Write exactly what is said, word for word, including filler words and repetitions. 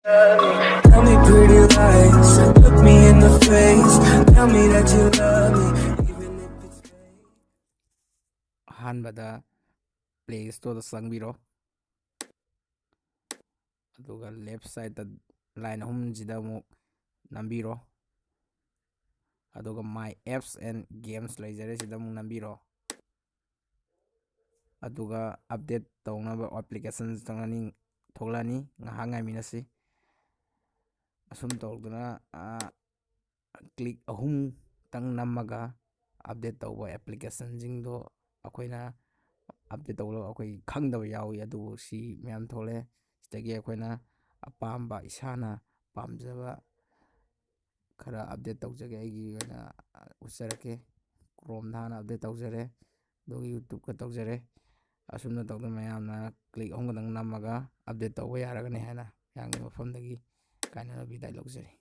Tell me pretty lies, look me in the face. Tell me that you love me, even if it's fake. ꯑꯍꯥꯟꯕꯗ Play Storeꯗ ꯆꯪꯕꯤꯔꯣ, ꯑꯗꯨꯒ left sideꯇ line ꯑꯍꯨꯝꯁꯤꯗ ꯑꯃꯨꯛ ꯅꯝꯕꯤꯔꯣ, ꯑꯗꯨꯒ My Apps and Games ꯂꯩꯖꯔꯦ, ꯁꯤꯗ ꯑꯃꯨꯛ ꯅꯝꯕꯤꯔꯣ꯫ ꯑꯗꯨꯒ update ꯇꯧꯅꯕ application ꯆꯪꯂꯅꯤ, ꯊꯣꯛꯂꯛꯑꯅꯤ꯫ ꯉꯥꯏꯍꯥꯛ ꯉꯥꯏꯃꯤꯟꯅꯁꯤ꯫ ꯑꯁꯨꯝ ꯇꯧꯗꯅ click ꯑꯍꯨꯝꯇꯪ ꯅꯝꯃꯒ update ꯇꯧꯕ applicationꯁꯤꯡꯗꯣ ꯑꯩꯈꯣꯏꯅ update ꯇꯧꯕꯗ ꯑꯩꯈꯣꯏ ꯈꯪꯗꯕ ꯌꯥꯎꯏ꯫ ꯑꯗꯨꯕꯨ ꯁꯤ ꯃꯌꯥꯝ ꯊꯣꯛꯂꯛꯑꯦ꯫ ꯁꯤꯗꯒꯤ ꯑꯩꯈꯣꯏꯅ ꯑꯄꯥꯝꯕ, ꯏꯁꯥꯅ ꯄꯥꯝꯖꯕ ꯈꯔ update ꯇꯧꯖꯒꯦ꯫ ꯑꯩꯒꯤ ꯑꯣꯏꯅ ꯎꯠꯆꯔꯛꯀꯦ꯫ Chromeꯗ ꯍꯥꯟꯅ update ꯇꯧꯖꯔꯦ, ꯑꯗꯨꯒ YouTubeꯀ ꯇꯧꯖꯔꯦ꯫ ꯑꯁꯨꯝꯅ ꯇꯧꯗꯅ ꯃꯌꯥꯝꯅ click ꯑꯍꯨꯝ ꯈꯛꯇꯪ ꯅꯝꯃꯒ update ꯇꯧꯕ ꯌꯥꯔꯒꯅꯤ ꯍꯥꯏꯅ ꯃꯌꯥꯝꯒꯤ ꯃꯐꯝꯗꯒꯤ ꯀꯥꯏꯅꯅ ꯕꯤꯗꯥꯏ ꯂꯧꯖꯔꯤ꯫